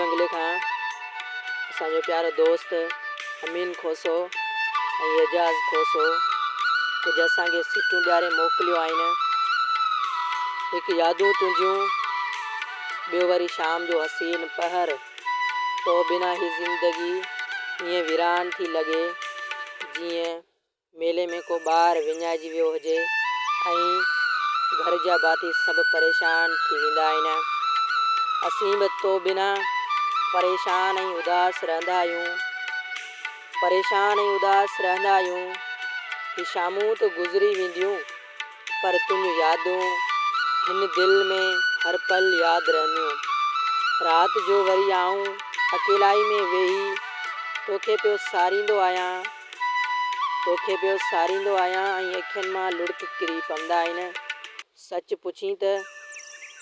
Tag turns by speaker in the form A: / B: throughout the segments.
A: بنگلي کان اسان جو پيارو دوست امين کوسو ۽ اعجاز کوسو ڪجهه اسان کي سٽون ڏياري موڪليو آهن. هڪ يادون تنهنجيون، ٻيو وري شام جو حسين پهر. تو بنا هي زندگي ائين ويران ٿي لڳي جيئن ميلي ۾ ڪو ٻار وڃائجي ويو هجي ۽ گهر جا ڀاتي سڀ پريشان ٿي ويندا آهن. اسين به تو بنا پريشان ۽ اداس رهندا آهيون. پريشان ۽ اداس رهندا آهيون. هي شامون ته گذري وينديون پر تنهنجون يادون هن دل ۾ هر پل ياد رهنديون. رات جو وري آئون اڪيلائي ۾ ويهي توکي پيو ساريندو آهيان. توکي پيو ساريندو آهيان ۽ اکين مان لڙڪ ڪري پوندا آهن. سچ پڇين ته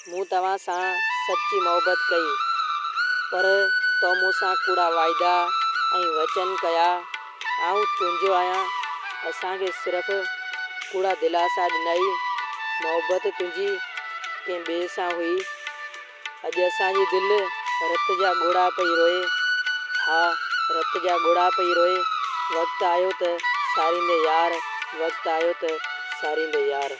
A: مون توهان سان سچي محبت ڪئي، پر تو مون سان ڪوڙا واعدا ۽ وچن ڪيا. آئون تنهنجو آهيان، اسان کي صرف ڪوڙا دلاسا ڏنائي. محبت تنهنجي ڪنهن ٻئي سان هئي. اڄ اسان جي دل رت جا ڳوڙها پئي روئي، ها رت جا ڳوڙها پئي روئي، وقت آيو ته ساريندي يار، وقت آيو ته ساريندي يار.